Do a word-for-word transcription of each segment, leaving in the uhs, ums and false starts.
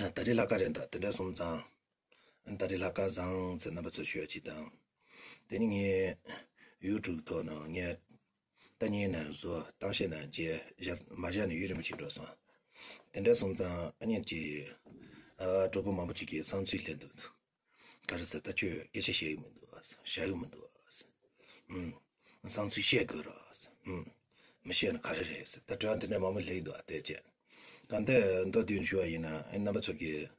ད་རེས་ལྷག་དཀར་རེད་འདུག་དེ་འདྲ་སོང་ཙང་། ད་རེས་ལྷག་དཀར་བཟང་ཟེར་རྣམ་པ་ཚོར་ཞུ་ཡ་ཅིག་དང་། དེ་ནི་ངས་ཡུ་ཊུབ་ཐོག་ནང་ངས་ལྟ་ཉན་ནས་བཟོ་གཏམ་བཤད་ནང་བྱས་བཞག་མ་བཞག་ནས་ཡུན་རིང་པོ་ཞིག་འགྲོ་སོང་། དེ་འདྲ་སོང་ཙང་ཨ་ནི་ཅིག་ཨ་གྲོགས་པོ་མང་པོ་ཅིག་གིས་བསམ་ཚུལ་སླེབས་འདུག་ག་རེ་ཟེར། ད་ཁྱོད་སྐད་ཆ་བཤད་ཡོད་མི་འདུག་བཞག་ཡོད་མི་འདུག་ཨུམ། བསམ་ཚུལ་བཤད་དགོས་ར། ཨུམ། མི་བཤད་ན་ག་རེ་རེད་ཟེར། ད་དྲི་བ་འདི་འདྲ་མང་པོ་སླེབས་འདུག་དེ་བྱས། གང་ལྟར་མདོར་བསྡུས་ནས་ཞུ་བ་ཡིན་ན་ཨེ་རྣམ་པ་ཚོ་གིས་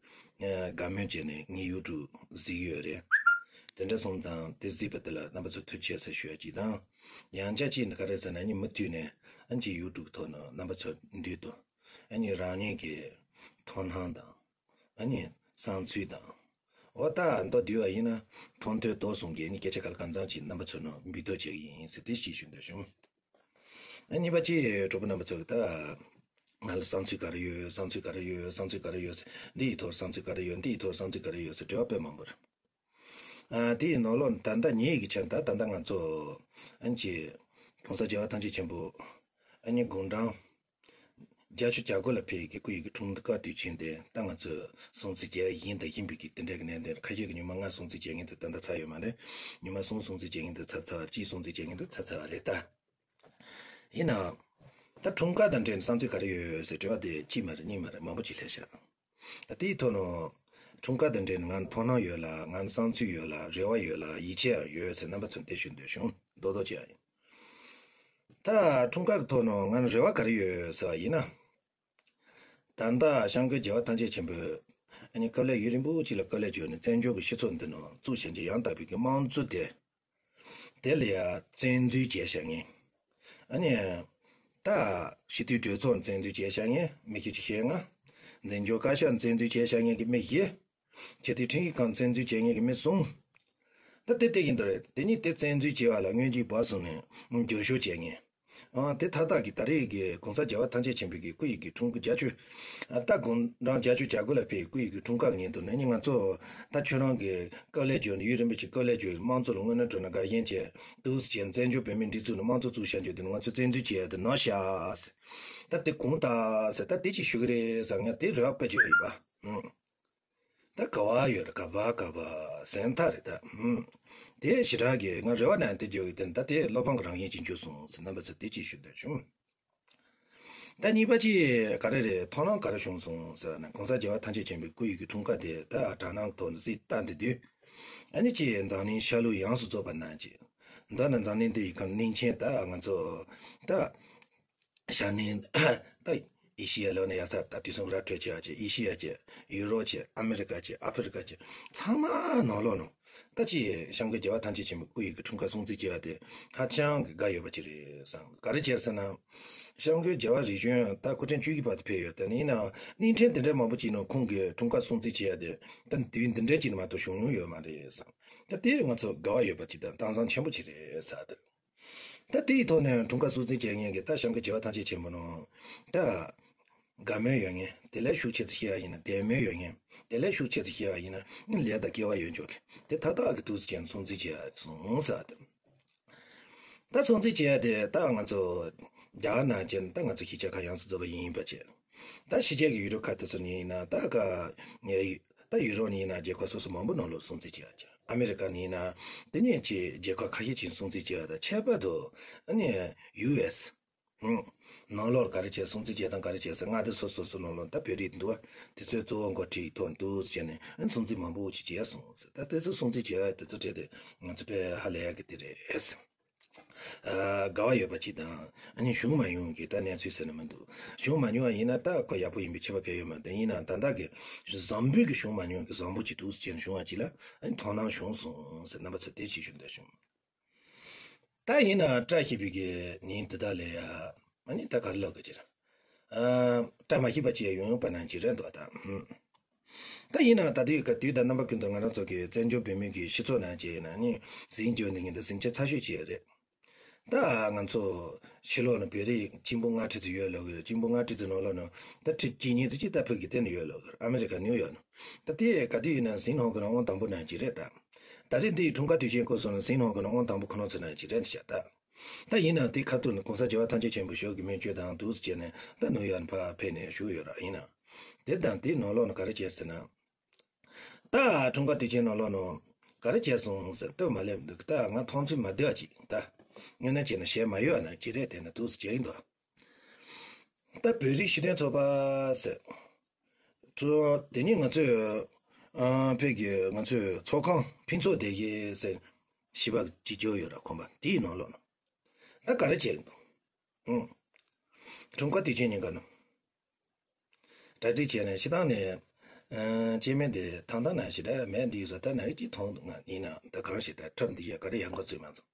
ཨེ་དགའ་མོས་བྱས་ནས་ངའི་ཡུ་ཊུབ་གཟིགས་ཡོད་རེད། དེ་འདྲ་སོང་ཙང་དེ་གཟིགས་པ་དེ་ལ་རྣམ་པ་ཚོ་ཐུགས་རྗེ་ཆེ་ཟེར་ཞུ་ཡ་གཅིག་དང་། ཡང་བསྐྱར་གཅིག་ནི་ག་རེ་ཟེར་ན་ཨ་ནི་མུ་མཐུད་ནས་ཨ་ནི་ཅིག་ཡུ་ཊུབ་ཐོག་ནས་རྣམ་པ་ཚོ་མདུན་དུ་ཨ་ནི་རང་ཉིད་ཀྱི་མཐོང་སྣང་དང་། ཨ་ནི་བསམ་ཚུལ་དང་། འོ་ད་མདོར་བསྡུས་པ་ཡིན་ན་མཐོང་ཐོས་རྟོགས་གསུམ་གྱི་ཨ་ནི་སྐད་ཆ་ག་ལ་གང་འཚམ་ཅིག་རྣམ་པ་ཚོ་ནང་འབུལ་གཏུག་བྱེད་ཀྱི་ཡིན་ཟེར་དེ་ཞིག་ཞུ་འདོད་བྱུང་། ཨ་གཉིས་པ་ཅིག་གྲོགས་པོ་རྣམ་པ་ཚོ་གིས་ད་ང་ལ་བསམ་ཚུལ་ག་རེ་ཡོད། བསམ་ཚུལ་ག་རེ་ཡོད། བསམ་ཚུལ་ག་རེ་ཡོད་ཟེར། འདི་ཡི་ཐོག་བསམ་ཚུལ་ག་རེ་ཡོད། འདི་ཡི་ཐོག་བསམ་ཚུལ་ག་རེ་ཡོད་ཟེར་དྲི་བ་དཔེ་མང་པོ་རེད། ཨ་དེ་ཡི་ནང་ལོགས་ད་ལྟ་ངེད་ཀྱི་ཆ་ད་ད་ལྟ་ང་ཚོ་ཨ་ནི་ཅིག་༸གོང་ས་༸རྒྱལ་བ་ཐམས་ཅད་མཁྱེན་པ་ཨ་ནི་དགུང་གྲངས་བརྒྱད་ཅུ་གྱ་དགུ་ལ་ཕེབས་ཀྱི་སྐུ་ཡི་གི་འཁྲུངས་སྐར་དུས་ཆེན་དེ་ད་ང་ཚོས་སྲུང་བརྩི་བྱས་ཡིན་དང་ཡིན་པའི་གི་དེ་འདྲ་གི་གནད་དོན་རེད། ཁ་ཤས་ཀྱིས་ཉི་མ་ལྔ་སྲུང་བརྩི་བྱེད་མཁན་དེ་ད་ལྟ་ཚར་ཡོད་མ་རེད། ཉི་མ་གསུམ་སྲུང་བརྩི་བྱེད་མཁན་དེ་ཚར་ཚར། གཅིག་སྲུང་བརྩི་བྱེད་མཁན་དེ་ཚར་ཚར་བ་རེད་ད། ཡིན་ནའང་། ད་འཁྲུངས་སྐར་དང་འབྲེལ་ནས་བསམ་ཚུལ་ག་རེ་ཡོད་ཟེར་དྲི་བ་དེ་གཅིག་མ་རེད་གཉིས་མ་རེད་མང་པོ་ཅིག་སླེབས་ཤག་ད་དེའི་ཐོག་ནས་འཁྲུངས་སྐར་དང་འབྲེལ་ནས་ང་ལ་མཐོང་སྣང་ཡོད་ལ། ང་ལ་བསམ་ཚུལ་ཡོད་ལ། རེ་བ་ཡོད་ལ། ཡིད་ཆེས་ཡང་ཡོད་ཟེར་རྣམ་པ་ཚོར་དེ་ཞུ་འདོད་བྱུང་། རྡོག་རྡོག་བྱས་ཡིན། ད་འཁྲུངས་སྐར་གྱི་ཐོག་ནས་ང་ལ་རེ་བ་ག་རེ་ཡོད་ཟེར་བ་ཡིན་ན། ད་ལྟ་སྐྱབས་མགོན་རྒྱལ་བ་ཐམས་ཅད་མཁྱེན་པས་ཨ་ནི་དཀའ་ལས་ཡུན་རིང་པོ་ཅིག་ལ་དཀའ་ལས་བརྒྱབ་ནས་བཙན་བྱོལ་གྱི་སྤྱི་ཚོགས་འདི་ནང་བཙུགས་བཞིན་གྱི་ཡང་དག་པའི་གི་དམངས་གཙོ་དེ། དེ་ལ་ཡང་བཙན་འཛུལ་བྱས་བཞག་མཁན། ཨ་ནི། ད་སྤྱི་འཐུས་གྲོས་ཚོགས་བཙན་འཛུལ་བྱས་བཞག་མཁན་མི་ཁྱི་ཅིག་བཤད་ང་། འཛིན་སྐྱོང་བཀའ་ཤག་བཙན་འཛུལ་བྱས་བཞག་མཁན་གྱི་མི་བཞི། སྤྱི་འཐུས་ཁྲིམས་ཞིབ་ཁང་བཙན་འཛུལ་བྱས་མཁན་གྱི་མི་གསུམ། ད་དེ་དེ་ཡིན་དུ་རེད། དེ་ཉིད་དེ་བཙན་འཛུལ་བྱས་པ་ལ་སྔོན་རྗེས་བབས་སོང་ནས་འགྱོད་བཤགས་བྱས་མཁན། ཨང་དེ་མཐའ་དག་གི་ད་རེས་ཀྱི་༸གོང་ས་༸རྒྱལ་བ་ཐམས་ཅད་མཁྱེན་པའི་གི་སྐུ་ཡི་གི་འཁྲུངས་སྐར་བརྒྱད་ཅུ། ཨ་ད་དགུང་གྲངས་བརྒྱད་ཅུ་གྱ་དགུ་ལ་ཕེབས་སྐུ་ཡི་གི་འཁྲུངས་སྐར་ཉིན་དུ་ནི་ང་ཚོ་ད་ཁྱོད་རང་གི་དཀའ་ལས་བརྒྱབ་ནས་ཡུན་རིང་པོ་ཞིག་དཀའ་ལས་བརྒྱབ་དམངས་གཙོ་ལ་དངོས་གནས་དྲང་གནས་དགའ་ཞེན་བྱས་འདུག་ཟེར་བྱས་བཙན་བྱོལ་བོད་མིའི་སྒྲིག་འཛུགས་ནས་དམངས་གཙོ་བཙུགས་བཞག་རྒྱུ་དེ་ནི་ང་ཚོ་བཙན་འཛུལ་བྱས་ཡ་དེ་ནོར་ཤག་ད་དེ་དགོངས་དག་ཟེར་ད་དེ་ཅིག་ཞུ་གི་རེད་ཟེར་ང་དེ་རེ་བ་དཔེ་བརྗོད་ཡོད་པ། ཨང་། ད་ག་བ་ཡོད་རེད། ག་བ་ག་བ་ཟེར་ཐག་རེད་ད། ཧུམ། དེ་ཞེ་དྲག་གི་ང་རེ་བ་ནང་དེ་བརྗོད་ཡོད་དེ་ད་དེ་བློ་ཕམ་གྱི་རང་བཞིན་ཅིག་འགྱུར་སོང་ཟེར་རྣམ་པ་ཚོ་དེ་ཅིག་ཞུ་འདོད་བྱུང་། ད་གཉིས་པ་ཅིག་ག་རེ་རེད། མཐོང་སྣང་ག་རེ་བྱུང་སོང་ཟེར་ན། ༸གོང་ས་༸རྒྱལ་བ་ཐམས་ཅད་མཁྱེན་པའི་སྐུ་ཡི་གི་འཁྲུངས་སྐར་དེ་ད་དྲ་སྣང་ཐོག་ནས་གཟིགས་ལྟ་འདི་དུས། ཨ་ནི་ཅིག་འཛམ་གླིང་ཤར་ལྷོ་ཡོངས་སུ་རྫོགས་པ་ནང་ཅིག་མདོར་ན་འཛམ་གླིང་འདི་ཡི་ཁམས་གླིང་ཆེན་ད་ང་ཚོ་ད། ཤར་གླིང་། ད་ཨེ་ཤི་ཡ་ལོག་ནས་ཡར་ས་ད་དུས་གསུམ་ར་འཕྲོད་བྱེད་པ་བྱས། ཨེ་ཤི་ཡ་བྱས། ཡུ་རོབ་བྱས། ཨ་མེ་རི་ཀ་བྱས། ཨ་ཕི་རི་ཀ་བྱས། ཚང་མ་ནང་ལོགས་ནང་། ད་ཅི་སྐྱབས་མགོན་རྒྱལ་བ་ཐམས་ཅད་མཁྱེན་པའི་སྐུ་ཡི་གི་འཁྲུངས་སྐར་སྲུང་བརྩི་བྱེད་པ་དེ་ཧ་ཅང་གི་དགའ་ཡོད་པ་ཅིག་རེད་བསམ། ག་རེ་བྱས་ཟེར་ན། སྐྱབས་མགོན་རྒྱལ་བ་རིམ་བྱོན་ད་སྐུ་ཕྲེང་བཅུ་བཞི་པ་དེ་ཕེབས་ཡོད་དེ་ནི་ཡིན་ནའང་གླིང་ཕྲན་དེ་འདྲའི་མང་པོ་ཅིག་ནང་ཁོང་གི་འཁྲུངས་སྐར་སྲུང་བརྩི་བྱེད་ཡ་དེ་ད་དུས་འདི་འདྲའི་ཅིག་ནས་མ་གཏོགས་བྱུང་མྱོང་ཡོད་མ་རེད་བསམ། ད་དེ་ང་ཚོ་དགའ་བ་ཡོད་པ་ཅིག་དང་གཏམ་བཟང་ཆེན་པོ་ཅིག་རེད་ཟེར་ཏེ། ད་དེའི་ཐོག་ནས་འཁྲུངས་སྐར་སྲུང་བརྩི་བྱེད་མཁན་གྱི་ད་སྐྱབས་མགོན་རྒྱལ་བ་ཐམས་ཅད་མཁྱེན་པ་ནང་ད་དགའ་མོས་ཡོད་མཁན། དེ་ལས་ཤུགས་ཆེ་ཙམ་བཤད་ཡ་ཡིན་ན་དད་མོས་ཡོད་མཁན། དེ་ལས་ཤུགས་ཆེ་ཙམ་བཤད་ཡ་ཡིན་ན་ལས་དང་སྐལ་བ་ཡོད་མཁན་གྱི་དེ་མཐའ་དག་གི་འདུག་སེ་བྱས་ནས་སྲུང་བརྩི་བྱེད་ཡ་སོང་ཟེར་ཏེ། ད་སྲུང་བརྩི་བྱེད་ཡ་དེ་ད་ང་ཚོ་རྒྱ་གར་ནང་བྱས་ན་ད་ང་ཚོ་གཞིས་ཆགས་ཁག་ཡོངས་སུ་རྫོགས་པ་ཡིན་པ་བྱས། ད་ཕྱི་རྒྱལ་གྱི་ཡུལ་གྲུ་ཁག་དེ་ཚོ་ནས་ཡིན་ན་ད་ག་ད་ཡུ་རོབ་ནས་ཡིན་ན་རྒྱལ་ཁབ་སོ་སོ་མང་པོ་ནང་ལོགས་སྲུང་བརྩི་བྱེད་ཡ་བྱས། ཨ་མེ་རི་ཀ་ནས་ཡིན་ན་དེ་ནས་ཅིག་རྒྱལ་ཁབ་ཁ་ཤས་ཅིག་སྲུང་བརྩི་བྱེད་ཡ་དང་ཁྱད་པར་དུ་ཨ་ནི་ཡུ་ཨེས་ནང་ལོགས་ག་རེ་བྱས། སྲུང་བརྩི་བྱེད་སྟངས་ག་རེ་བྱས་ཟེར། མངའ་སྡེ་སོ་སོ་སོ་ནང་ལོགས་ད་བོད་རིགས་འདུག་བ། དེ་ཚོའི་གཙོ་བོ་འགོ་ཁྲིད་ཐོག་འདུག་སེ་བྱས་ནས་ཨ་ནི་སྲུང་བརྩི་མང་པོ་ཅིག་བྱས་སོང་ཟེར། ད་དེ་ཚོ་སྲུང་བརྩི་བྱེད་ཡ་དེ་ཚོ་གྲས་དེ་ང་ཚོ་དཔེ་ཧ་ལས་ཡ་གི་དེ་རེད། ཨ་དགའ་བ་ཡོད་པ་ཅིག་དང་། ཨ་ནི་བྱུང་མ་མྱོང་གི་ད་གནས་ཚུལ་ཟེར་ན་མི་འདུག་བྱུང་མ་མྱོང་བ་ཡིན་ན་ད་ཁོ་ཡག་པོ་ཡིན་པའི་ཁྱད་པར་གང་ཡོད་མ་རེད། ཡིན་ནའང་ད་ལྟ་གི་བཟང་པོའི་གི་བྱུང་མ་མྱོང་གི་བཟང་པོ་ཅིག་འདུག་སེ་བྱས་ནས་བྱུང་བ་ཅིག་ལ་ཨ་ནི་མཐོང་སྣང་བྱུང་སོང་ཟེར་རྣམ་པ་ཚོ་དེ་ཅིག་ཞུ་འདོད་བྱུང་། ད་ཡིན་ནའང་བཀྲ་ཤིས་པའི་གི་ཉིན་འདི་དག་ལ་ཡ་ཨ་ནི་ད་ག་རེ་ལབ་དགོས་ཀྱི་རེད། ཨ་བཀྲ་མ་ཤིས་པ་ཅིག་ཡོང་ཡོང་པ་ནང་ཅིག་རེད་འདུག་ད། ཧུམ། ད་ཡིན་ནའང་ད་ལྟའི་སྐབས་དུས་དང་རྣམ་པ་ཀུན་ཏུ་ང་རང་ཚོ་གི་བཙན་བྱོལ་བོད་མིའི་གི་སྤྱི་ཚོགས་ནང་བྱས་ན་ནི་ཟིང་སྐྱོ་འདི་ཉིད་དུ་ཟིང་ཆ་ཚ་ཤོས་ཅིག་རེད། ད་ང་ཚོ་ཕྱི་ལོགས་ནས་བོད་རིགས་གཅིག་པུ་ལྔ་ཁྲི་ཙམ་ཡོད་ལབ་ཀྱི་རེད། གཅིག་པུ་ལྔ་ཁྲི་ཙམ་ནང་ལོགས་ནས་ད་ཁྲི་གཅིག་གཉིས་ཙམ་ཅིག་ད་བོད་ཀྱི་སྟེང་ནས་ཡོད་ལབ་ཀྱི་རེད། ཨ་མེ་རི་ཀ་ནིའུ་ཡོག་ནས། ད་དེ་ག་དུས་ཡིན་ན་ཟིང་སྣང་གི་ནང་དབང་དང་པོ་ནང་ཅིག་རེད་ད། ད་རེས་འདི་ཡི་འཁྲུངས་སྐར་དུས་ཆེན་སྐབས་སུ་ནི་ཟིང་སྣང་གི་ནང་དབང་དང་པོ་ཁོ་རང་ཚོ་ནང་ཅིག་རེད་ཤག་ད། ད་ཡིན་ནའང་དེ་ཁ་ཐུག་ནས་གོང་ས་རྒྱལ་བ་ཐམས་ཅད་མཁྱེན་པའི་ཞབས་ཀྱི་མིང་བརྗོད་དང་འདུག་སེ་བྱས་ནས་ད་ནིའུ་ཡོག་ནས་ཕར་ཕེབས་ནས་བཞུགས་ཡོད་ར། ཡིན་ནའང་ དེ་དང་དེའི་ནང་ལོགས་ནས་ག་རེ་བྱས་ཟེར་ན། ད་འཁྲུངས་སྐར་དུས་ཆེན་ནང་ལོགས་ནས་ག་རེ་བྱས་སོང་ཟེར། ལྟོས་མ་ལེབ་འདུག་ད་ང་མཐོང་ཚུལ་མ་བདེ་བ་ཅིག་ད་དངོས་གནས་བྱས་ན་ཞལ་མ་གཡོས་ན་ཅི་རེད་དེ་ན་འདུག་ཟེར་བྱས་ཡིན་འདུག་ད་བོད་རིགས་ཤེས་ལྡན་ཚོགས་པ་ཟེར། ཁྲོ་དེ་ནི་ང་ཚོས་ཨ་བོད་ཀྱི་ང་ཚོའི་ཚོགས་ཁང་ཕུན་ཚོགས་སྡེ་བཞི་ཟེར་ཞེས་པ་ཅིག་བརྗོད་ཡོད་ར། ཁོམ་པ་དེའི་ནང་ལོགས་ནས་ད་ག་རེ་བྱས་ཡིན་འདུག་ཨང་། འཁྲུངས་སྐར་དུས་ཆེན་ཉིན་ཀ་ནས་གྲ་སྒྲིག་བྱས་ནས་སྤྱིར་བཏང་ནས་ཨ་སྐྱེ་དམན་དེ་ཐང་ཐང་ན་ཞིག་ད་མེད་འདི་ཡོད་ས། ད་ན་ཡི་ཅིག་མཐོང་འདུག་ང་ཡིན་ན་ད་གང་ཞིག་ད་ཁྲབ་འདི་ཡ་ག་རེ་ཡང་འགོ་ཚུགས་མ་ཚོགས།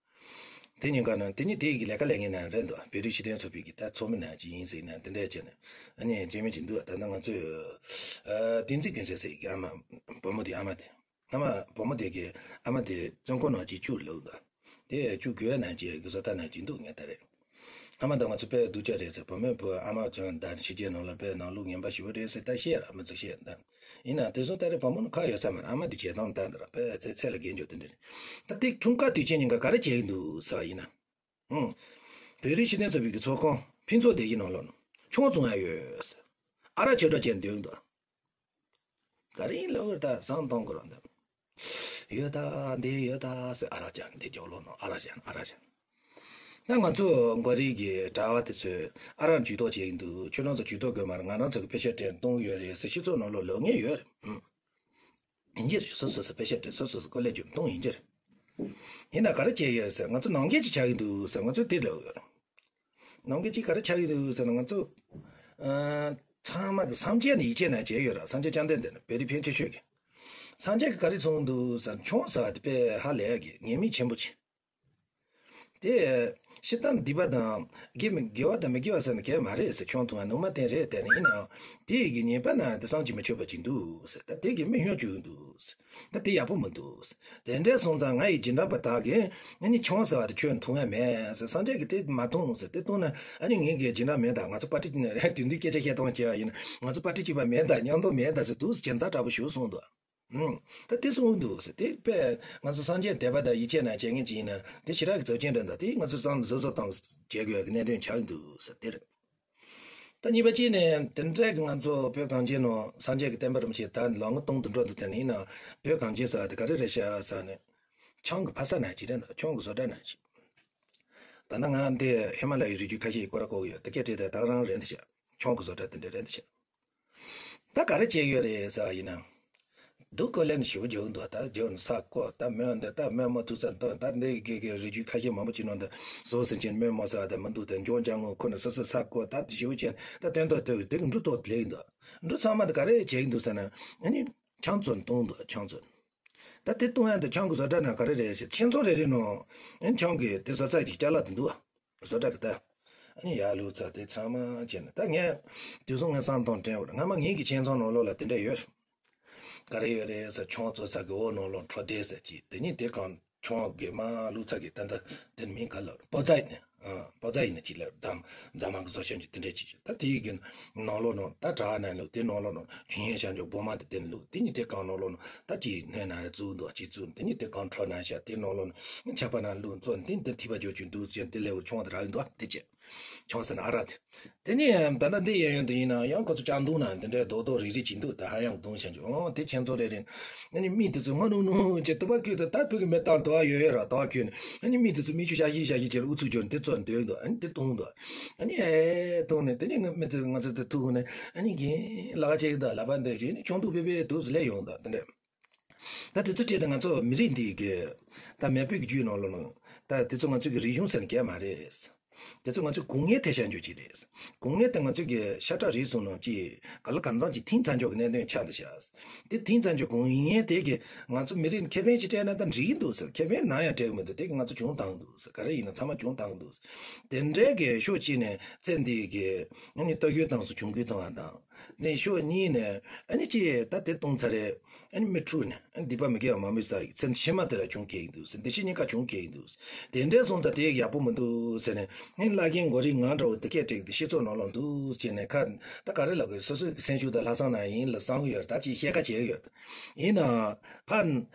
དེ་ཉིན་ཀ་ནས་དེ་ཉིན་དེ་ཡི་ལས་ཀ་ལས་ངན་ན་རེད་འདུག་བོད་རིགས་ཤེས་ལྡན་ཚོགས་པའི་གི་ད་ཚོགས་མི་ན་ཅིག་ཡིན་ཟེར་ན་དེ་འདྲས་བྱས་ནས་ཨ་ནི་སྐྱེ་དམན་ཅིག་འདུག་ད་ལྟ་ང་ཚོས་ཨ་བསྟན་འཛིན་ཀུན་བཟང་ཟེར་གི་ཨ་མ་བུ་མོ་དེ་ཨ་མ་དེ། ཨ་མ་བུ་མོ་དེ་གི་ཨ་མ་དེ་བཙོན་ཁང་ནང་ཅིག་བཅུག་ལབ་འདུག་དེ་བཅུག་དགོས་ན་ཅིག་གི་བཟོ་ལྟ་ན་ཅིག་འདུག་ངས་ད་རེད། ཨ་མ་དང་ང་ཚོ་དཔེ་སྡུག་ཅག་རེད་ཟེར། བུ་མོའི་བུ་ཨ་མ་བཙོན་ད་ཕྱི་རྒྱལ་ནང་ལ་དཔེ་ནང་ལུགས་ངན་པ་ཞེ་པོ་རེད་ཟེར་ད་བཤད་ར་མི་ཚོ་བཤད་ད། ཡིན་ན་དེ་ཚོ་ད་རེད་བུ་མོ་ནི་ཁ་ཡོད་ས་མ་རེད། ཨ་མ་དེ་བྱེད་སྟངས་ད་འདི་ར་དཔེ་ཚེ་ཚེ་ལ་དགེ་འཇོག་དེ་འདྲ་རེད། ད་དེ་འཁྲུངས་སྐར་དུས་ཆེན་ཉིན་ཀ་ག་རེ་བྱེད་ཀྱི་འདུག་ཟེར་བ་ཡིན་ན། ཧུང་། བོད་རིགས་ཤེས་ལྡན་ཚོགས་པའི་གི་ཚོགས་ཁང་ཕུན་ཚོགས་སྡེ་བཞི་ནང་ལོགས་ནས་ཆུང་བཙོང་ཡ་ཡོད་ཟེར། ཨ་རག་ཆེ་དྲགས་བྱས་འདོན་འདུག་ག་རེ་ཡིན་ལབ་ད་བསམ་གཏོང་དགོས་རེད་འདུག་ཡོད་ད་འདི་ཡོད་ད་ཟེར། ཨ་རག་ཅན་འདི་ཇོ་ལོ་ནོ་ཨ་རག་ཅན་ཨ་རག་ཅན། ད་ང་ཚོ་མགོ་རིལ་གྱི་གྲྭ་བ་དེ་ཚོས་ཨ་རག་ཇུས་གཏོགས་བྱེད་ཀྱི་འདུག་ཁྱོད་རང་ཚོ་ཇུས་གཏོགས་དགོས་མ་རེད། ང་རང་ཚོ་གི་པེ་ཤག་སྤྲད་གཏོང་གི་ཡོད་རེད་ཟེར། སྤྱི་ཚོགས་ནང་ལོགས་ལབ་མཁན་ཡོད་རེད། ཡིན་གྱི་རེད། སོ་སོ་སོ་པེ་ཤག་སྤྲད་སོ་སོ་སོ་ཀོ་ལེ་ཇུ་གཏོང་ཡིན་གྱི་རེད། ཡིན་ན་ག་རེ་བྱས་ཡོད་ཟེར། ང་ཚོ་ནང་འགལ་ཅིག་ཆགས་ཀྱི་འདུག་ཟེར་ང་ཚོས་དེ་ལབ་ཡོད་རེད། ནང་གི་གཅིག་ག་རེ་ཆགས་ཀྱི་འདུག་ཟེར་ན། ང་ཚོ་ཨ་ཚང་མ་གི་སངས་རྒྱས་ནས་ཡིད་ཆེས་ན་བྱས་ཡོད་ར། སངས་རྒྱས་བཅོམ་ལྡན་འདས་ནི་བོད་རིགས་ཕན་ཆེ་ཤོས་ཀྱི། སངས་རྒྱས་ཀྱིས་ག་རེ་གསུངས་འདུག་ཟེར་ན། ཆང་ཟེར་བ་དེ་དཔེ་ཧ་ལས་ཀྱི་ཉེས་དམིགས་ཆེན་པོ་ཅིག་དེ་སྤྱིར་བཏང་སྡིག་པ་དང་དགེ་མི་དགེ་བ་དང་མི་དགེ་བ་ཟེར་ན་གལ་མ་རེད་ཟེར། ཆང་འཐུང་བ་ནུ་མ་བསྟེན་རེད་དེ་ནི་ཡིན་ནའང་དེ་ཡི་གི་ཉེས་པ་ན་དེ་བསམ་གྱིས་མི་ཆོད་པ་ཅིག་འདུག་ཟེར། ད་དེ་གི་མི་སྨྱོ་བཅུག་འདུག་ཟེར། ད་དེ་ཡག་པོ་མི་འདུག་ཟེར། དེ་འདྲ་སོང་ཙང་ང་ཡི་རྗེས་འབྲང་པ་དག་གིས་ཨ་ནི་ཆང་ཟེར་བ་དེ་ཁྱོད་འཐུང་ཡ་མེད་ཟེར། སངས་རྒྱས་ཀྱིས་དེ་མ་འཐུང་ཟེར། དེ་འཐུང་ན་ཨ་ནི་ངེད་ཀྱི་རྗེས་འབྲང་མེད་ད། ང་ཚོ་པར་ཏི་དེ་འདྲའི་སྐད་ཆ་བཤད་སྟངས་བྱས་པ་ཡིན་ན་ང་ཚོ་པར་ཏི་གཅིག་པ་མེད་ད། མཉམ་དུ་མེད་ད་ཟེར་འདུག་ཟེར། ཁྱད་མཚར་དྲག་པོ་ཞིག་གསུངས་འདུག་ཨུམ། ད་དེ་གསུངས་འདུག་ཟེར། དེ་དཔེ་ང་ཚོ་སངས་རྒྱས་དད་པ་དང་ཡིད་ཆེས་ན་བྱེད་མཁན་ཅིག་ཡིན་ན་དེ་ཞེ་དྲག་གི་ཚབས་ཆེན་འདྲ་འདུག་དེ་ང་ཚོ་བསམ་བློ་གཟབ་གཟབ་གཏོང་བྱེད་དགོས་ཀྱི་གནད་དོན་ཆགས་འདུག་ཟེར་དེ་རེད། ད་གཉིས་པ་གཅིག་ནས་དེ་འདྲ་གི་ང་ཚོ་བོད་གངས་ཅན་ནང་སངས་རྒྱས་ཀྱི་བསྟན་པ་རིན་པོ་ཆེ་ད་ལམ་ལྷོང་དུ་འགྲོ་འདུག་དེ་ནས་ཡིན་ན་བོད་གངས་ཅན་ཟེར་བ་དེ་ག་རེ་རེད་ཤག་ཟེར་ནས། ཆང་གི་ཕ་ས་ན་ཅིག་རེད་འདུག་ཆང་གི་བཟོ་གྲྭ་ན་ཅིག་ད་ནི་ང་འདི་ཧི་མ་ལ་ཡའི་རི་རྒྱུད་ཁ་ཤས་ཀྱི་སྐོར་གོ་གི་ཡོད། དེ་སྐད་བྲིས་ཏེ་ད་རང་རེད་འདི་བྱས། ཆང་གི་བཟོ་གྲྭ་དེ་འདྲ་རེད་འདི་བྱས། ད་ག་རེ་བྱས་ཡོད་རེད་ཟེར་བ་ཡིན་ན། སྡུག་གོ་ལེན་ཞུ་རྒྱུ་འདུག་ད་རྒྱུ་ནི་ས་བརྐོ་ད་མོན་འདི་ད་མོན་མོ་ཐུག་ས་འདུག་ད་འདི་གི་གི་རི་རྒྱུད་ཁ་ཤས་མང་པོ་ཅིག་ནང་དུ་བཟོ་ཟིན་ཅན་མོན་མོ་ཟེར་བ་དེ་མི་འདུག་དེ་འཇོན་ཅང་ངོ་ཁོ་ནི་སོ་སོ་ས་བརྐོ་ད་དེ་ཞུ་ཅན་ད་སྟོན་ཐོག་དེ་དེ་གི་འབྲུ་ཐོག་ལེགས་འདུག་འབྲུ་ཚང་མ་དེ་ག་རེ་བྱེད་ཀྱི་འདུག་ཟེར་ན་ཨ་ནི་ཆང་བཙོང་གཏོང་འདུག་ཆང་བཙོང་། ད་དེ་གཏོང་ཡ་འདི་ཆང་གི་བཟོ་གྲྭ་ནང་ག་རེ་རེད་ཟེར། ཆེད་ཚོང་རེ་རེ་ནང་ཨ་ནི་ཆང་གི་དེ་བཟོ་ས་ཀྱི་ཅ་ལག་དེ་འདུག་བཟོ་གྲྭ་གི་ད་ཨ་ནི་ཡར་བླུགས་ཚར་དེ་ཚང་མ་བྱས་ནས། ད་ངས་དུས་སང་ངས་བསམ་བཏང་དྲན་བར་སྔ་མ་ངེད་ཀྱི་ཆེད་ཚོང་ནང་ལོགས་ལ་དེ་འདྲ་ཡོད། ག་རེ་ཡོད་རེད་ཟེར། ཆང་བཙོང་ས་གི་འོག་ནང་ལོགས་འཕྲོ་བསྡད་ཟེར་གྱི་དེ་ཉིད་དེ་གང་ཆང་གི་མ་བླུགས་ཚར་གི་ད་ལྟ་དེ་མིང་ག་ལ་པོ་ཙ་ཡིན་ཨ་པོ་ཙ་ཡིན་ཅིག་ལ་རྫ་རྫ་མ་གི་བཟོ་ཞིབ་ཀྱི་དེ་འདྲ་ཅིག་ད་དེའི་གི་ནང་ལོགས་ནང་ད་གྲྭ་ནང་ལོགས་དེ་ནང་ལོགས་ནང་ཆུ་ཡན་ཤང་ཅོག་བོ་མ་དེ་དེ་ལུགས་དེ་ཉིད་དེ་གང་ནང་ལོགས་ནང་ད་ཅིག་སྣོད་ན་བཙུགས་འདུག་ཅིག་བཙུགས་དེ་ཉིད་དེ་གང་འཕྲོ་ན་ཤ་དེ་ནང་ལོགས་ནང་ཆ་པ་ན་བླུགས་བཙོང་དེ་དེ་ཐིགས་པ་ཅོག་ཅིག་འདུག་ཅན་དེ་ལེ་བོར་ཆང་དེ་རག་གི་འདུག་དེ་བྱས། ཆང་ཟེར་ན་ཨ་རག་དེ། དེ་ནས་ད་ལྟ་འདི་གཡས་གཡོན་དུ་ཡིན་ན་ཡང་ཁོ་ཚོ་ལྕགས་མདུང་ན་འདི་འདྲའི་རྡོག་རྡོག་རིལ་རིལ་ཅིག་འདུག་ད་ཧ་ཡང་གདོང་ཤ་འཇོག་ཨོ་དེ་ཁྱེད་ཚོ་རེ་རེ། ཨ་ནི་མི་དེ་ཚོ་ང་ནུ་ནུ་ཅེ་ཏུ་པ་ཁྱོད་དེ་ད་བུ་གི་མེ་སྟག་དོ་ཨ་ཡོད་ཡོད་ར་དོ་ཨ་ཁྱོད་ནི། ཨ་ནི་མི་དེ་ཚོ་མི་ཆུ་ཤ་ཤི་ཤ་ཤི་ཅེ་ལ་ཨུ་ཚུགས་འཇོག་དེ་ཚོ་འདོད་འདུག་ཨ་ནི་དེ་གཏོང་འདུག་ཨ་ནི་ཨེ་གཏོང་ནས་དེ་ནས་ང་མི་དེ་ང་ཚོ་དེ་ཐུག་ནས་ཨ་ནི་གིན་ལ་ཁ་ཅེ་གི་ད་ལ་པ་འདི་རེ་ནི་ཆུང་དུ་པེ་པེ་དུ་ཟི་ལེ་ཡོང་ད་དེ་འདྲ། ད་དེ་ཚོ་བྲིས་ཏེ་ང་ཚོ་མི་རིགས་འདི་གི་ད་མེས་པོའི་གི་རྒྱུད་ནང་ལོགས་ནང་ད་དེ་ཚོ་ང་ཚོ་གི་རིག་གཞུང་ཟེར་ན་གལ་མ་རེད། དེ་ཚོ་ང་ཚོའི་སྒོ་ངའི་ཐད་ཤར་འཇོག་ཅིག་རེད། སྒོ་ངའི་སྟེང་ང་ཚོ་གི་ཤ་ཁྲག་རིགས་གསུམ་ནང་གཅིག་ག་ལ་གང་ཚང་གཅིག་ཐིམ་ཚར་འཇོག་གི་གནད་དོན་ཆགས་འདུག་ཤག་དེ་ཐིམ་ཚར་འཇོག་སྒོ་ངའི་དེ་གི་ང་ཚོ་མི་རིགས་ཁེ་ཕན་ཅིག་སྤྲད་ན་ད་འགྲིག་གི་འདུག་ཟེར། ཁེ་ཕན་ནམ་ཡང་སྤྲད་གི་མི་འདུག་དེ་གི་ང་ཚོ་བྱུང་བཏང་གི་འདུག་ཟེར། ག་རེ་ཡིན་ན་ཚང་མ་བྱུང་བཏང་གི་འདུག་ཟེར། དེ་འདྲའི་གི་ཕྱོགས་གཅིག་ནས་བཙན་འདི་གི་ཨ་ནི་ལྟོ་གོས་བཏང་སོང་གྱོང་གུན་བཏང་བ་དང་། དེ་ཕྱོགས་གཉིས་ནས་ཨ་ནི་ཅི་ད་དེ་གཏོང་ཚར་རེད། ཨ་ནི་མི་ཕྲུག་ནས་ཨ་ནི་སྡིག་པ་མི་དགེ་བ་མང་པོ་བསགས་ཡིག་ཚེ་ཕྱི་མ་དེ་ལ་བྱུང་སྐྱེ་ཡིན་འདུག་ཟེར། འདི་ཕྱི་གཉིས་ཀ་བྱུང་སྐྱེ་ཡིན་འདུག་ཟེར། དེ་འདྲའི་སོང་ཙང་དེ་ཡག་པོ་མི་འདུག་ཟེར་ནས་ཨ་ནི་བླ་རྒན་མགོ་རིལ་ང་འདྲ་བོ་དེ་སྐད་བྲིས་ཏེ་སྤྱི་ཚོགས་ནང་ལོགས་འདུག་ཟེར་ནས་ཁ་ད་ག་རེ་ལབ་དགོས། སོ་སོའི་སེམས་ཤུགས་དང་ལྷག་བསམ་ན་ཡིན་ལ་བསམ་གི་ཡོད་རེད། ད་ཅིག་བཤད་ཁ་བྱེད་ཀྱི་ཡོད་རེད། ཡིན་ནའང་ཕར་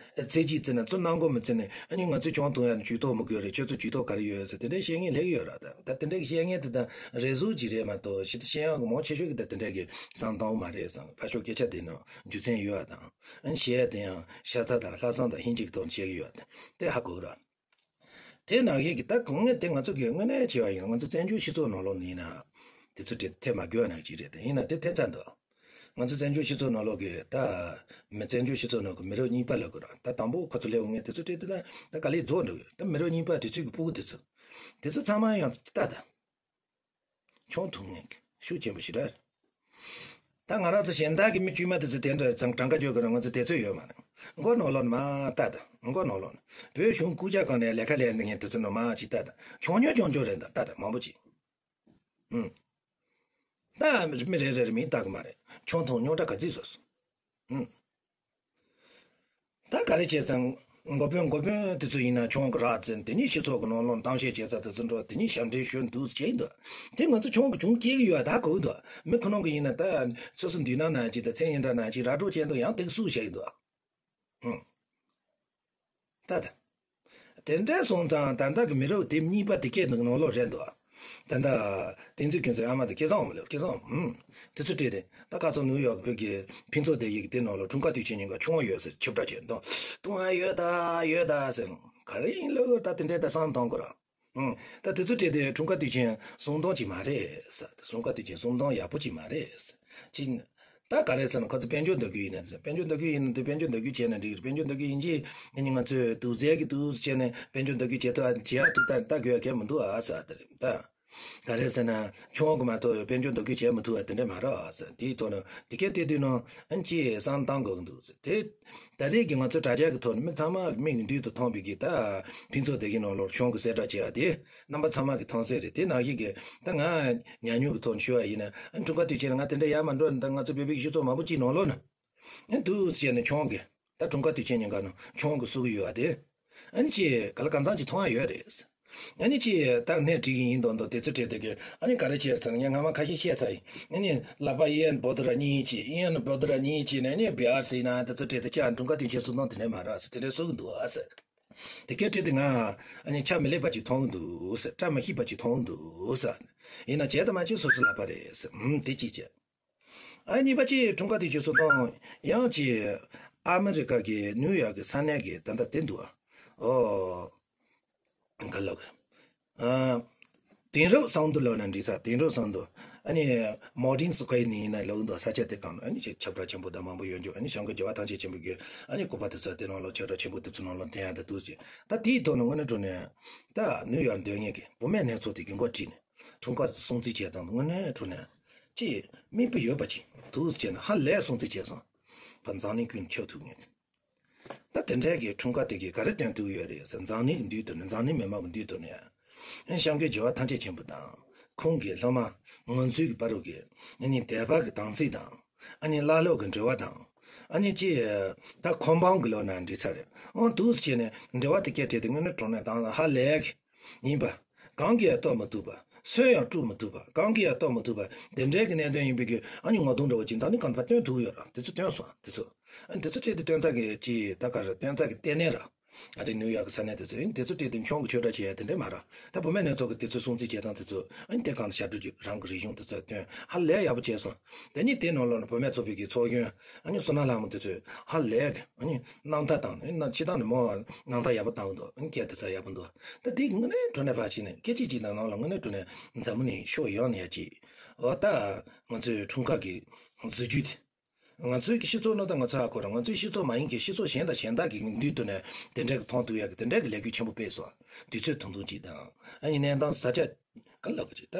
ཚེ་གཅིག་བརྩིས་ན་ཚུར་གནང་དགོས་མི་བརྩིས་ནས་ཨ་ནི་ང་ཚོས་ཆང་འཐུང་ཡ་ནི་ཇུས་གཏོགས་མི་དགོས་རེད། ཁྱོད་ཚོ་ཇུས་གཏོགས་ག་རེ་ཡོད་ཟེར་དེ་འདྲའི་བཤད་མཁན་སླེབས་ཀྱི་ཡོད་རེད། ད་ད་དེ་འདྲའི་བཤད་མཁན་དེ་ད་རེ་ཟུང་ཅིག་རེད་མ་གཏོགས་ཞེ་ད་བཤད་ཡ་གི་མང་ཆེ་ཤོས་ཀྱི་ད་དེ་འདྲའི་གི་ བསམ་བཏང་མ་རེད་བསམ། ཕར་ཕྱོགས་སྐད་ཆ་དེ་ནང་རྒྱུ་མཚན་ཡོད་པ་དང་། ཨ་ནི་བཤད་ཡ་དེ་ཡང་ཤ་ཚ་དང་ལྷག་བསམ་དང་ཧིན་སྐྱིད་ཀྱི་ཐོག་ནས་བཤད་ཀྱི་ཡོད་པ་དེ་ཧ་གོ་གི་ར། དེ་ནང་བཞིན་གྱི་ད་གོང་ངས་དེ་ང་ཚོ་གི་དངོས་གནས་བྱས་པ་ཡིན་ན། ང་ཚོ་བཙན་བྱོལ་སྤྱི་ཚོགས་ནང་ལོགས་ནས་ཡིན་ན་དེ་ཚོ་དེ་ཐེ་མ་དགོས་པ་ནང་ཅིག་རེད། དེ་ཡིན་ན་དེ་ཐེ་ཚ་འདུག་ང་ཚོ་བཙན་བྱོལ་སྤྱི་ཚོགས་ནང་ལོགས་ཀྱི་ད་མི་བཙན་བྱོལ་སྤྱི་ཚོགས་ནང་གི་མི་རབས་གཉིས་པ་ལབ་དགོས་ར། ད་དང་པོ་ཁོ་ཚོ་སླེབས་ཡོང་ངས་དེ་ཚོ་སྤྲད་དེ་ད་ད་ག་ལེར་རྫོགས་འགྲོ་གི། ད་མི་རབས་གཉིས་པ་དེ་ཚོ་གི་སྤུ་གུ་དེ་ཚོ་དེ་ཚོ་ཚང་མ་ཡང་ལྟ་ད། ཆང་འཐུང་མཁན་ཤུགས་ཆེན་པོ་ཞིག་རེད། ད་ང་རང་ཚོ་གཞན་དག་གི་མི་དཀྱུས་མ་དེ་ཚོ་དེ་འདྲ་ཙང་གྲངས་ཀ་བརྗོད་དགོས་ན་ང་ཚོ་དེ་ཚོ་ཡོད་མ་རེད། མགོ་ནང་ལོགས་ནས་མར་ལྟ་ད། མགོ་ནང་ལོགས་ནས་བོད་གཞུང་རྐུབ་བཀྱག་སྒང་ནས་ལས་ཀ་ལས་མཁན་དེ་ཚོ་ནང་མར་ཅིག་ལྟ་ད། ཆང་ཉོ་ཆང་ཉོ་རེད་ད། ལྟ་ད་མང་པོ་ཅིག་ཨུམ། ད་མི་རེ་རེར་མིང་བཏགས་གི་མ་རེད། ཆང་འཐུང་རྙོག་དྲ་ག་ཚོད་བཟོས་སོང་། ཨུམ། ད་ག་རེ་བྱས་ཙང་འགོ་དཔོན་འགོ་དཔོན་དེ་ཚོ་ཡིན་ན་ཆང་གི་རག་ཙང་དེ་ནས་སྤྱི་ཚོགས་ཀྱི་ནང་ལོགས་གཏམ་བཤད་བྱས་ཙང་དེ་ཚོ་འགྲོ། དེ་ནས་ཞབས་འདྲེན་ཞུ་འདུག་བྱས་འདུག་དེ་ང་ཚོ་ཆང་གི་གྱོང་སྐྱེ་གི་ཡོད་ད་གོ་འདུག་མི་ཁོ་རང་གི་ཡིན་ན་ད་སོ་སོ་མདུན་ན་ན་ཅིག་ད་མཚན་ཡིན་འདྲ་ན་ཅིག་ར་སྤྲོད་བྱས་འདུག་ཡང་དེ་ག་སུ་བྱས་འདུག་ཨང་། ད་ད། དེ་འདྲ་སོང་ཙང་ད་ལྟ་གི་མི་རབས་དེ་གཉིས་པ་དེ་སྐད་འདུག་ནང་ལོགས་རེད་འདུག་ད་ལྟ་དེ་ཚོའི་ཁྱོད་ཚོའི་ཨ་མ་དེ་སྐལ་བཟང་འོང་མ་ལེ། སྐལ་བཟང་། ཨུམ། དེ་ཚོ་བྲིས་ཏེ་ད་ཁ་སང་ནིའུ་ཡོག་བོད་ཀྱི་ཕུན་ཚོགས་བདེ་སྐྱིད་ཀྱི་དེ་ནང་ལོགས་འཁྲུངས་སྐར་དུས་ཆེན་ཉིན་ཀ་ཆུང་བ་ཡོད་ཟེར་ཁྱབ་བསྒྲགས་བྱས་འདུག་འདུག་ཨ། ཡོད་ད་ཡོད་ད་ཟེར། ག་རེ་ཡིན་ལོ། ད་དེ་འདྲའི་ད་བསམ་བཏང་དགོས་ར། ཨུམ། ད་དེ་ཚོ་བྲིས་ཏེ་འཁྲུངས་སྐར་དུས་ཆེན་གསུང་སྟངས་ཅིག་མ་རེད་ཟེར། འཁྲུངས་སྐར་དུས་ཆེན་གསུང་སྟངས་ཡག་པོ་ཅིག་མ་རེད་ཟེར། ཅིག་ད་ག་རེ་ཟེར་ན་ཁོ་ཚོ་དཔལ་འབྱོར་འདོད་རྒྱུ་ཡིན་ན་ཟེར། དཔལ་འབྱོར་འདོད་རྒྱུ་ཡིན་ན་དེ་དཔལ་འབྱོར་འདོད་རྒྱུ་བྱས་ན་འགྲིག་རེད། དཔལ་འབྱོར་འདོད་རྒྱུ་ཡིན་གྱི་ཨ་ནི་ང་ཚོས་དུག་རྫས་ཀྱི་དུག་བྱས་ནས་དཔལ་འབྱོར་འདོད་རྒྱུ་བྱེད་ཐུབ་ཨ། བྱེད་ཡ་ཐུབ་ད་ལྟ་དགོས་ཡ་གལ་མི་འདུག་ཨ་ཟེར། དེ་རེད་ད། ག་རེ་ཟེར་ན་ཆུང་གི་མ་གཏོགས་དཔལ་འབྱོར་འདོད་རྒྱུ་བྱེད་མི་ཐུབ་ཨ། དེ་འདྲ་མ་རེད་ཨ་ཟེར། དེའི་ཐོག་ནས་དེ་སྐད་བལྟས་དུས་ནང་ཨ་ནི་ཅིག་བསམ་བཏང་དགོས་ཀྱི་འདུག་ཟེར། དེ་ད་རེས་ཀྱི་ང་ཚོ་དྲ་རྒྱ་གི་ཐོག་ནས་མི་ཚང་མ་མིག་གི་མདུན་དུ་མཐོང་བའི་གི་ད་ཕུན་ཚོགས་བདེ་སྐྱིད་ནང་ལོགས་ཆུང་གི་གསལ་བསྒྲགས་བྱས་ཨ། དེ་རྣམ་པ་ཚང་མ་གི་མཐོང་གསལ་རེད། དེ་ནང་བཞིན་གི་ད་ང་ཉམས་མྱོང་གི་ཐོག་ནས་ཞུ་བ་ཡིན་ན་ཨ་ནི་འཁྲུངས་སྐར་དུས་ཆེན་ལ་ང་དེ་འདྲ་ཡར་མ་འགྲོ་ནས་ད་ང་ཚོ་བོད་པའི་སྤྱི་ཚོགས་མང་པོ་ཅིག་ནང་ལོགས་ན། ཨ་ནི་འདུག་བྱས་ནས་ཆུང་གི་ད་འཁྲུངས་སྐར་དུས་ཆེན་ཉིན་ཀ་ནང་ཆུང་གི་བསུ་གི་ཡོད་པ་དེ། ཨ་ནི་ཅིག་ག་ལ་གང་འཚམ་ཅིག་མཐོང་ཡ་ཡོད་རེད། ཨ་ནི་ཅིག་ད་གནས་བྲིས་ཀྱི་ཡིན་མདོག་མདོག་དེ་ཚོ་བྲིས་བསྡད་ཀྱི། ཨ་ནི་ག་རེ་བྱས་ཟེར་ན་ངས་སྔ་མ་ཁ་ཤས་བཤད་ཚར་ཡིན། ཨ་ནི་ལག་པ་གཡས་ནས་བོ་དོ་ར་གཉིས་ཅིག་གཡོན་ནས་བོ་དོ་ར་གཉིས་ཅིག་ནས་ཨ་ནི་བི་ཨར་སི་ན་དེ་ཚོ་བྲིས་ཏེ་ཅག་འཁྲུངས་སྐར་དུས་ཆེན་གསུང་སྟངས་དེ་འདྲ་མ་རེད་ཟེར། དེ་འདྲ་བསུ་གི་འདུག་ཨ་ཟེར། དེ་སྐད་བྲིས་ཏེ་ང་ཨ་ནི་ཆ་མི་ལེགས་པ་ཅིག་མཐོང་གི་འདུག་ཟེར། བཀྲ་མི་ཤིས་པ་ཅིག་མཐོང་གི་འདུག་ཟེར། ཡིན་ན་བྱས་དང་མ་བྱས་སོ་སོ་ལག་པ་རེད་ཟེར། ཨུམ། དེ་གཅིག་བྱས། ཨ་གཉིས་པ་ཅིག་འཁྲུངས་སྐར་དུས་ཆེན་གསུང་སྟངས་ཡང་ཅིག་ཨ་མི་རི་ཀ་གི་ནིའུ་ཡོག་གི་ས་གནས་ཀྱི་ད་ལྟ་དེ་འདུག་ཨ། ཨོ། ག་ལབ་དགོས་རེད། ཨ། དེང་རབས་བསང་དུ་ལབ་ན་འགྲིག་ས། དེང་རབས་བསང་དུ། ཨ་ནི་མོ་ཌན་སི་ཁོའི་ནི་ཡིན་ན་ལབ་འདུག་ས་ཆ་དེ་གང་ཨ་ནི་ཅིག་ཁྱབ་བསྒྲགས་ཆེན་པོ་དང་མང་པོ་ཡོད་འཇུག་ཨ་ནི་བྱང་གི་རྒྱལ་བ་ཐམས་ཅད་མཁྱེན་པའི་གི་ཨ་ནི་སྐུ་པར་དེ་ཚོ་དེ་ནང་ལོགས་ཁྱབ་བསྒྲགས་ཆེན་པོ་དེ་ཚོ་ནང་ལོགས་བསྟན་ཡ་ད་འདུག་ཅིག་ད་དེའི་ཐོག་ནས་དངོས་གནས་དྲང་གནས་ད་ནིའུ་ཡོག་སྡོད་མཁན་གྱི་བུད་མེད་སྣ་ཚོགས་དེ་གི་མགོ་ཁྲིད་ནས། འཁྲུངས་སྐར་སྲུང་བརྩི་བྱེད་སྟངས་དངོས་གནས་དྲང་གནས་ཅིག་མིག་དཔེ་ཡོད་པ་ཅིག་འདུག་བྱས་ན་ཧ་ལས་སྲུང་བརྩི་བྱས་སོང་། ཕ་འཛམ་གླིང་ཀུན་ཁྱབ་ཐུབ་ངེས། ད་དེ་འདྲའི་གི་འཁྲུངས་སྐར་དེ་གིས་ག་རེ་སྟོན་ཐུབ་ཡོད་རེད་ཟེར། འཛམ་གླིང་གི་མདུན་དུ་ནས་འཛམ་གླིང་མི་མང་གི་མདུན་དུ་ནས་ཨ་ནི་སྐྱབས་མགོན་རྒྱལ་བ་ཐམས་ཅད་མཁྱེན་པ་དང་ཁོང་གི་སློབ་མ་ང་ཚོའི་གི་བར་དུ་གི་ཨ་ནི་དད་པ་གི་དམ་ཚིག་དང་ཨ་ནི་བླ་སློབ་གི་འབྲེལ་བ་དང་ཨ་ནི་ཅི་ད་ཁོམ་པའུན་གི་ལོ་ན་འགྲིག་ས་རེད། ཨང་འདུག་བྱས་ནས་འབྲེལ་བ་དེ་སྐད་བྲལ་ཏེ་དངོས་གནས་དྲང་གནས་དང་ཧ་ལས་གི། ཡིན་པ། གང་གིས་ཡང་གཏོར་མི་ཐུབ་པ། སུས་ཡང་དཀྲུག་མི་ཐུབ་པ། གང་གིས་ཡང་གཏོར་མི་ཐུབ་པ། དེ་འདྲའི་གི་གནད་དོན་ཡིན་པའི་གི་ཨ་ནི་ངོ་གདོང་འདྲ་བོ་ཅིག་འཛམ་གླིང་གང་ཐད་སྟོན་ཐུབ་ཡོད་ར། དེ་ཚོ་སྟོན་སོང་དེ་ཚོ། ཨ་ནི་དེ་ཚོ་བྲིས་ཏེ་སྟོན་ས་གི་ཅི་ད་ག་རེ་སྟོན་ས་གི་ལྟེ་གནས་ར། ཨ་རི་ནིའུ་ཡོག་གི་ས་གནས་དེ་ཚོ་ཡིན། དེ་ཚོ་བྲིས་ཏེ་ཆང་གི་ཆོས་སྒྲ་བྱེད་ཡ་དེ་འདྲ་མ་ར། ད་བུད་མེད་སྣ་ཚོགས་གི་དེ་ཚོ་སྲུང་བརྩི་བྱེད་སྟངས་དེ་ཚོ་ཨ་ནི་དེ་གང་ལ་ཞབས་བྲོ་ཅིག་རང་གི་རིག་གཞུང་དེ་ཚོ་སྟོན་ཧ་ལས་ཡག་པོ་བྱས་སོང་། དེ་ནི་དེ་ནང་ལོགས་ནས་བུད་མེད་ཚོགས་པའི་གི་ཚོགས་གཞོན་ཨ་ནི་བསོད་ནམས་ལྷ་མོ་དེ་ཚོས་ཧ་ལས་གི་ཨ་ནི་རྣམ་ཐར་དང་ཨ་ནི་སྤྱིར་བཏང་ནས་མོ་རྣམ་ཐར་ཡག་པོ་བཏང་གི་འདུག་ཨ་ནི་སྐད་དེ་ཚོ་ཡག་པོ་འདུག་ད་དེ་དངོས་གནས་དྲང་གནས་ཕར་ཕྱིན་ནས་སྐད་ཅིག་གཅིག་དང་ནང་ལ་དངོས་གནས་དྲང་གནས་འཛམ་བུ་གླིང་ཕྱོགས་ཡོངས་ནས་ཡ་ཅིག་འོ་ད་ང་ཚོའི་འཁྲུངས་སྐར་གི་གཟི་བརྗིད་དེ། ང་ཚོའི་གི་སྤྱི་ཚོགས་ནང་ད་ང་ཚོ་ཧ་གོ་ར། ང་ཚོའི་སྤྱི་ཚོགས་མ་ཡིན་གི་སྤྱི་ཚོགས་གཞན་དང་གཞན་དག་གི་མདུན་དུ་ནས་དེ་འདྲའི་གི་མཐོང་ཐུབ་ཡ་གི་དེ་འདྲའི་གི་ལས་འགུལ་ཆེན་པོ་སྤེལ་སོང་། དུས་ཚོད་ཐུང་ཐུང་ཅིག་དང་ཨ་ནི་གནས་སྟངས་ས་ཆ་ག་ལབ་གི་ཅིག་ད་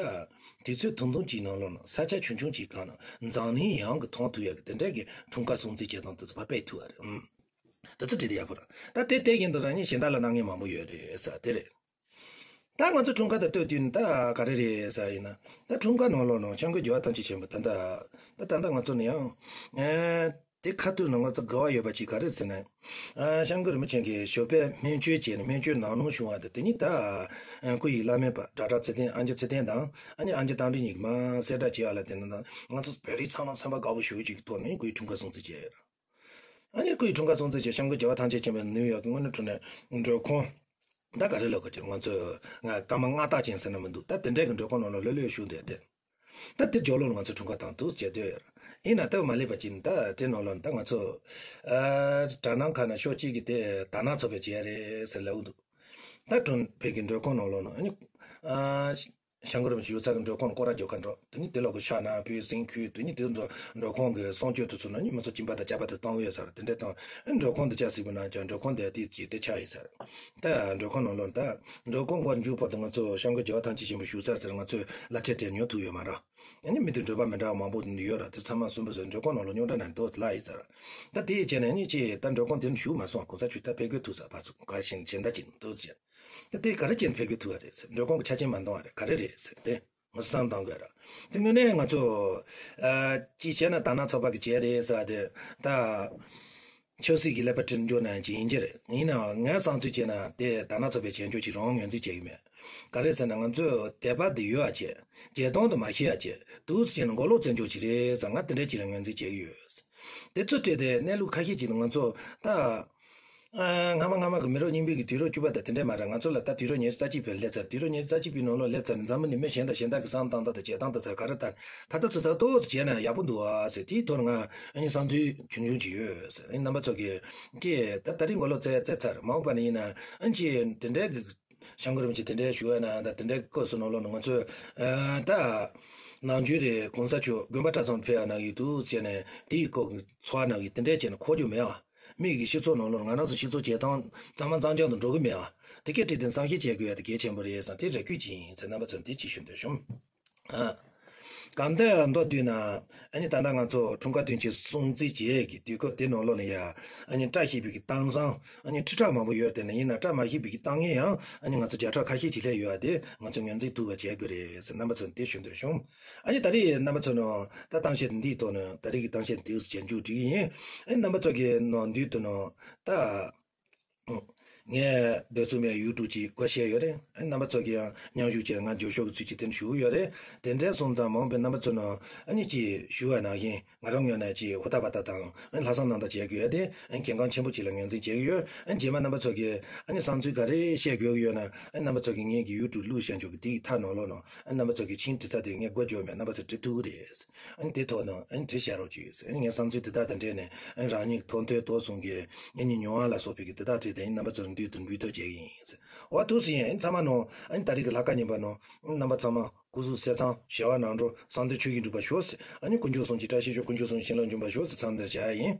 དུས་ཚོད་ཐུང་ཐུང་ཅིག་ནང་ལོགས་ན་ས་ཆ་ཆུང་ཆུང་ཅིག་གང་ན་འཛམ་གླིང་ཡོངས་གི་མཐོང་ཐུབ་ཡ་གི་དེ་འདྲའི་གི་འཁྲུངས་སྐར་སྲུང་བརྩི་བྱེད་སྟངས་དེ་ཚོ་ཕར་སྤེལ་ཐུབ་ཡ་རེད། ཨུམ། དེ་ཚོ་བྲིས་ཏེ་ཡག་པོ་ར། ད་དེ་དེ་ཡིན་དུས་རང་ཉིད་གཞན་དག་ལ་གནང་མཁན་མང་པོ་ཡོད་རེད་ཟེར་དེ་རེད། ད་ང་ཚོ་འཁྲུངས་སྐར་དང་ལྟོས་དུས་ནི་ད་ག་རེ་རེད་ཟེར་ཡིན་ན། ད་འཁྲུངས་སྐར་ནང་ལོགས་ནང་སྐྱབས་མགོན་རྒྱལ་བ་ཐམས་ཅད་མཁྱེན་པ་ད་ལྟ་ད་ད་ལྟ་ང་ཚོ་ནི་ཡང་ཨེ་དེ་ཁ་ཐུག་ནང་ང་ཚོ་དགའ་བ་ཡོད་པ་ཅིག་ག་རེ་ཟེར་ན། ཨ་སྐྱབས་མགོན་རིན་པོ་ཆེ་གིས་ཞོགས་པའི་སྨན་བཅོས་བྱས་ནས་སྨན་བཅོས་ནང་ནོར་བྱུང་བ་དེ་དེ་ཉིད་ད་ཨ་སྐུ་ཡི་བླ་མེད་པ་སྒྲ་གྲགས་ཚེ་བརྟན་ཨ་ཅེ་ཚེ་བརྟན་དང་ཨ་ནི་ཨ་ཅེ་རྟ་མགྲིན་གཉིས་ཀྱིས་མར་གསལ་བསྒྲགས་བྱས་པ་ལ་བརྟེན་ནས་ང་ཚོ་བོད་རིགས་ཚང་མ་སེམས་པ་དགའ་བོ་ཞེ་པོ་ཅིག་གི་ཐོག་ནས་སྐུ་ཡི་འཁྲུངས་སྐར་སྲུང་བརྩི་བྱས་ཡོད། ཨ་ནི་སྐུ་ཡི་འཁྲུངས་སྐར་སྲུང་བརྩི་བྱས་སྐྱབས་མགོན་རྒྱལ་བ་ཐམས་ཅད་མཁྱེན་པའི་ནིའུ་ཡོག་གི་དངོས་གནས་དྲང་གནས་མགྲོན་ཁང་། ད་ག་རེ་ལབ་དགོས་ཀྱི་ང་ཚོས་ང་སྐར་མ་ལྔ་རྟགས་ཅན་ཟེར་ན་མི་འདུག་ད་དེ་འདྲའི་གི་མགྲོན་ཁང་ནང་ལ་ལྷོད་ལྷོད་བཞུགས་བསྡད་དེ། ད་དེ་ཇོ་ལོ་ང་ཚོ་འཁྲུངས་སྐར་དང་དུ་བྱེད་འདོད་ཡོད། ཡིན་ན་ད་མ་ལེགས་པ་ཅིག་ད་དེ་ནང་ལོ་ད་ང་ཚོ་ཨ་དྲ་སྣང་ཁག་ན་ཤོག་གཅིག་གི་དེ་དར་ནག་ཚོགས་པའི་བྱེད་ཡ་རེད་ཟེར་ལབ་འདུག་ད་གྲོང་བོད་ཀྱི་མགྲོན་ཁང་ནང་ལོ་ན་ཨ་ནི་ཨ་ཤང་ཀུ་རམ་ཞུ་ཚ་གི་མགྲོན་ཁང་སྐོར་ར་རྒྱག་ག་འགྲོ། དེ་ནི་དེ་ལོ་གི་ཤ་ན་བུའི་སེང་ཁུའི་དེ་ནི་དེ་འགྲོ་མགྲོན་ཁང་གི་གསང་སྤྱོད་དུ་ཚུད་ན་ནི་མི་ཚོ་སྦྱིན་པ་དང་སྐྱབས་པ་དེ་གཏོང་ཡོད་ཟེར། དེ་འདྲ་དང་མགྲོན་ཁང་དུ་ཆ་སྲིད་པ་ན་ཅང་མགྲོན་ཁང་དེ་དེ་ཅི་དེ་ཆ་ཡིན་ཟེར། ད་མགྲོན་ཁང་ནང་ལོ་ད་མགྲོན་ཁང་སྐོར་འཇུག་པ་དང་ང་ཚོ་ཤང་ཀུ་རྒྱལ་བ་ཐམས་ཅད་མཁྱེན་པ་ཞུ་ས་ཟེར་ང་ཚོས་གླ་ཆ་སྤྲད་ཉོ་ཐུབ་ཡོད་མ་རེད། ཨ་ནི་མི་དེ་འགྲོ་པ་མི་འདྲ་བ་མང་པོ་ཡོད་ར། དེ་ཚང་མ་གསུམ་པོ་ཟེར་མགྲོན་ཁང་ནང་ལོ་རྙོག་དྲ་ནང་འདུག་ལ་ཡིན་ཟེར། ད་དེ་ཡི་བྱས་ནས་ནི་ཅི་ད་མགྲོན་ཁང་དེ་ནི་ཞུགས་མ་སོང་། གོང་ས་མཆོག་ད་ཕེབས་དགོས་ཐུག་ས་ཕར་ཚུར་ག་ཞིང་གཞན་དག་ཅིག་འདུག་ཟེར། ད་དེ་ག་རེ་བྱས་ནས་ཕེབས་དགོས་ཐུག་བ་རེད་ཟེར། མགྲོན་ཁང་གི་ཆ་རྐྱེན་མ་འདང་བ་རེད། ག་རེ་རེད་ཟེར་ཏེ་ང་ཚོ་བསམ་བཏང་དགོས་ར། དེ་དངོས་གནས་ང་ཚོ་ཨ་ཅི་བྱས་ན་དར་ནག་ཚོགས་པ་གི་བྱས་རེད་ཟེར་བ་དེ་ད། ཆབ་སྲིད་ཀྱི་ཀླད་པ་སྒྲིམ་འཇོག་ན་ཅི་ཡིན་གྱི་རེད། ཡིན་ནའང་ངའི་བསམ་ཚུལ་བྱས་ན་དེ་དར་ནག་ཚོགས་པའི་བྱེད་འཇོག་ཅིག་རང་ངོས་འཛིན་བྱེད་ཀྱི་མེད། ག་རེ་ཟེར་ན་ང་ཚོས་དད་པ་འདི་ཡོད་ཨ་ཅེ། བྱེད་སྟངས་འདི་མ་ཤེས་ཨ་ཅེ། འདུག་སེ་བྱས་ན་མགོ་ལོག་བཙན་འཇོག་ཅིག་རེད་ཟེར། ང་དེ་འདྲའི་ཅིག་ལ་ངོས་འཛིན་བྱེད་ཀྱི་ཡོད། དེ་ཚོ་སྤྲད་དེ་གནས་ལུགས་ཁ་ཤས་ཅིག་ལ་ང་ཚོ་ད། ཨ་སྔ་མ་སྔ་མ་གི་མི་རབས་རྙིང་པའི་གི་དུས་རབས་བཅུ་པ་དང་དེ་འདྲས་མ་རེད། ང་ཚོ་ལ་ད་དུས་རབས་ཉི་ཤུ་རྩ་གཅིག་པའི་སླེབས་ཚར། དུས་རབས་ཉི་ཤུ་རྩ་གཅིག་པའི་ནང་ལོགས་སླེབས་ཚར་ནས་འཛམ་བུ་གླིང་མི་གཞན་དང་གཞན་དག་གི་བསམ་སྟངས་དང་བྱེད་སྟངས་དང་ཚོ་ག་རེ་ལྟར་ཕར་ད་ཚུར་ད་ཏོག་ཙམ་བྱས་ན་ཡག་པོ་འདུག་ཨ་ཟེར། དེའི་ཐོག་ང་ཨ་ནི་བསམ་ཚུལ་ཆུང་ཆུང་ཅིག་ཡོད་ཟེར། ཨ་ནི་རྣམ་པ་ཚོ་གིས་ཀྱེ་ད་ད་རིང་མགོ་ལོག་བཙལ་བཙལ་ཚར། མ་འོངས་པ་ནས་ཡིན་ན་ཨ་ནི་ཅི་དེ་འདྲའི་གི་ཤང་ཀུ་རམ་ཅིག་དེ་འདྲའི་ཞུ་བ་ན་ད་དེ་འདྲའི་སྐབས་སུ་ནང་ལོགས་ནས་ང་ཚོས་ཨ་ད་ནམ་རྒྱུན་རེད་གོང་ས་མཆོག་དགོན་པ་གྲྭ་ཚང་ཕེབས་ཡ་ནང་ཡོད་འདུག་ཟེར་ནས་དེའི་སྐོར་གི་ཚོགས་ནང་གི་དེ་འདྲའི་བྱས་ནས་གོ་རྒྱུ་མེད་ཨ། མི་གི་སྤྱི་ཚོགས་ནང་ལོགས་ང་རང་ཚོ་སྤྱི་ཚོགས་བྱེད་སྟངས་གཙང་མ་གཙང་རྐྱང་དུ་འགྲོ་གི་མེད་ཨ། དེ་སྐད་དྲིས་ཏེ་བསམ་ཤེས་བྱེད་དགོས་ཡ་དེ་གལ་ཆེན་པོ་རེད་བསམ་དེ་རེ་སྐུལ་ཅིག་ཡིན་ཟེར་རྣམ་པ་ཚོར་འདི་ཅིག་ཞུ་འདོད་བྱུང་། ཨ། གང་ལྟར་མདོར་བསྡུས་ན་ཨ་ནི་ད་ལྟ་ང་ཚོ་འཁྲུངས་སྐར་དུས་ཆེན་སྲུང་བརྩི་བྱེད་ཀྱི་དུས་སྐབས་དེ་ནང་ལོགས་ལ་ཡ་ཨ་ནི་བཀྲ་ཤིས་པའི་གི་དྭངས་གཙང་ཨ་ནི་ཁྲི་ཕྲག་མང་པོ་ཡོད་དེ་ནས་ཡིན་ན་བཀྲ་མ་ཤིས་པའི་གི་དྭངས་ངེས་ཡང་ཨ་ནི་ང་ཚོ་བརྒྱ་ཕྲག་ཁ་ཤས་ཅིག་སླེབས་ཡོད་ཨ། དེ་ང་ཚོ་ངོས་འཛིན་ཐུབ་པ་བྱེད་དགོས་རེད་ཟེར་རྣམ་པ་ཚོར་འདི་ཞུ་འདོད་བྱུང་། ཨ་ནི་ད་རེས་རྣམ་པ་ཚོ་ནང་ད་གཏམ་བཤད་འདིའི་ཐོག་ནས་ད་རེས་ཀྱི་གཏམ་བཤད་འདི་བྱེད་མཇུག་སྒྲིལ་གྱི་ཡིན། ཨ་ནི་རྣམ་པ་ཚོ་གི་ནང་འདུས་དུ་ནང་ད་ངས་འབོད་ཚུགས་མེད་ཡུལ་དྲུག་ཅིག་སྒོ་ཕྱེ་ཡོད་རེད། ཨ་ནི་རྣམ་པ་ཚོ་གི་ཡང་མཉམ་ཞུགས་བྱས་ང་རྒྱབ་སྐྱོར་གྱི་ཚུལ་གྱིས་དེ་ནས་ཞུ་གི་ཡོད་རེད། དེ་འདྲའི་སོང་ཙང་མ་འོངས་པའི་རྣམ་པ་ཚོ་ནང་ཨ་ནི་ཅིག་ཞུ་བ་ནང་བཞིན་ང་རང་ངོས་ནས་ཅིག་ཧུར་ཐག་པ་ཐག་དང་ཨ་ནི་ལྷག་བསམ་རྣམ་དག་བྱེད་ཀྱི་ཡོད་དེ་ཨ་ནི་གལ་འགངས་ཆེན་པོ་ཅིག་ལ་ངོས་འཛིན་བྱེད་ཀྱི་ཡོད། ཨ་ནི་རྗེས་མ་རྣམ་པ་ཚོ་གི་ཨ་ནི་བསམ་ཚུལ་ག་རེ་བཤད་དགོས་ཀྱི་ཡོད་ན་ཨ་ནི་རྣམ་པ་ཚོ་གི་ངེད་ཀྱི་ཡུལ་དྲུག་བླུགས་བཞག་ཆོག་གི་དེའི་མཐའ་ནང་ལོགས་ནང་ཨ་ནི་རྣམ་པ་ཚོ་གི་ཆིངས་འབྲི་ཚར་དེ་ངས་འགོ་འཇོག་མེད་རྣམ་པ་ཚོ་འབྲི་ཐུབ་ཀྱི་རེད། ཨ་ནི་དེ་ཐོག་ནས་ཨ་ནི་བྲིས་བཞག་རོགས་བྱོས་ཟེར། ཨ་ནི་ངའི་བསམ་ཚུལ་དེ་དག་དང་འབྲེལ་ནས་ཨ་ནི་རང་ཉིད་ཐོག་མཐའི་ཐོག་སོང་གི་ཨ་ནི་མྱོང་བ་ལ་སོགས་པའི་གི་དེ་དག་བྲིས་ཏེ་ཨ་ནི་རྣམ་པ་ཚོར་མདུན་དུ་འབུལ་ཐབས་བྱེད་ཀྱི་ཡིན་ཟེར། འོ་ཐུགས་སུ་ཡིན། ཨ་ནི་ཚང་མ་ནང་ཨ་ནི་ད་རེས་ཀྱི་ལྷག་དཀར་ཉིན་པ་ནང་ཨ་ནི་རྣམ་པ་ཚང་མ་སྐུ་གཟུགས་གསལ་ཐང་བྱ་བ་ནང་འགྲོ་བསམ་དོན་ཆོས་ཀྱི་འགྲུབ་པ་ཤོག་ཟེར། ཨ་ནི་དཀོན་མཆོག་གསུམ་གྱི་བཀྲ་ཤིས་ཤོག་དཀོན་མཆོག་གསུམ་གྱི་བྱིན་རླབས་འབྱུང་བ་ཤོག་ཟེར་འཚམས་འདིར་བྱ་ཡ་ཡིན།